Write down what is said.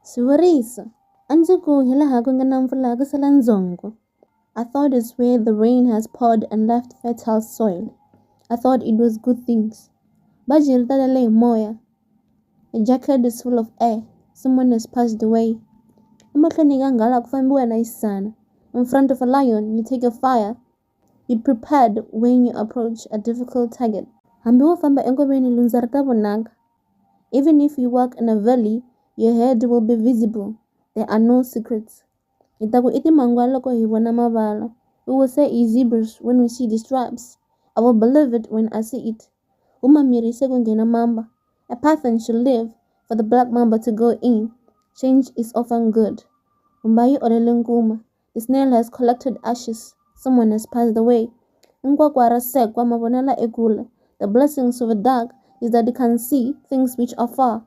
Swivuriso, A ndzi ku hilaha ku nga na mpfula ku sala ndzhongo. I thought it's where the rain has poured and left fertile soil. I thought it was good things. Baji ri talele hi moya. A jacket is full of air. Someone has passed away. Emahlweni ka nghala ku fambiwa na xisana. In front of a lion, you take a fire. Be prepared when you approach a difficult target. Hambi wo famba enkoveni lundza ri ta vonaka. Even if you walk in a valley, your head will be visible. There are no secrets. Hi ta ku i timangwa loko hi vona mavala. We will say it's zebras when we see the stripes. I will believe it when I see it. Huma mirhi se ku nghena mamba. A python should live for the black mamba to go in. Change is often good. Humba yi olele nkuma. The snail has collected ashes. Someone has passed away. I nkwakwa ra sekwa mavonela ekule. The blessings of a dog is that it can see things which are far.